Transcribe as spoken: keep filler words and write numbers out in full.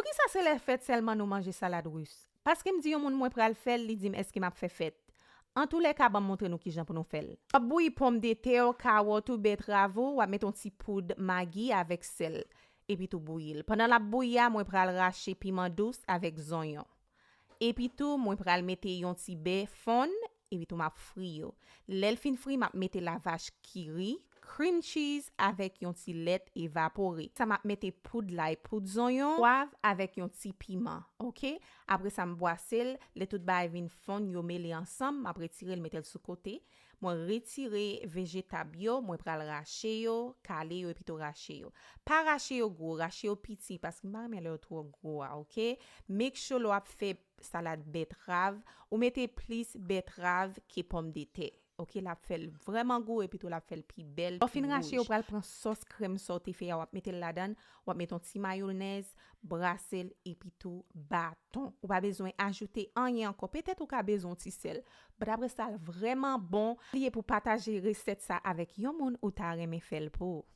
Kisa se lè fèt sèlman nou manje salad ris? Paske m di yon moun mwen pral fè l, li di m èske m ap fè fèt. Antoulèka, ban m montre nou kijan pou nou fè l. W ap bouyi pòmdetè w, kawòt ou, bètrav ou, w ap mete yon ti poud magi avèk sèl. Epi tou bouyi l. Pandan l ap bouyi a, mwen pral rache piman dous avèk zonyon. Epi tou, mwen pral mete yon ti bè fonn, epi tou m ap fri yo. Lè l fin fri, m ap mete lavach kiri, cream cheese avèk yon ti lèt evapore. Sa m ap mete poud lay, poud zonyon, pwav avèk yon ti piman, oke? Apre sa, m bwase l, lè tout bagay vin fonn, yo mele ansanm, m ap retire l, mete l sou kote. Mwen retire vejetab yo, mwen pral rache yo, kale yo, epi tou rache yo. Pa rache yo gwo, rache yo piti, paske m pa renmen lè yo twò gwo a, oke? Make sure lè w ap fè salad bètrav, ou mete plis bètrav ke pòmdetè. Oke, l ap fè l vrèman gou, epi tou l ap fè l pi bèl, pi wouj. Lè w fin rache, ou pral pran sòs krèm sa w te fè a, w ap mete l ladan, w ap mete yon ti mayonèz, brase l, epi tou baton. Ou pa bezwen ajoute anyen ankò. Petèt ou ka bezwen yon ti sèl. But apre sa, l vrèman bon. Bliye pou pataje resèt sa avèk yon moun ou ta renmen fè l pou.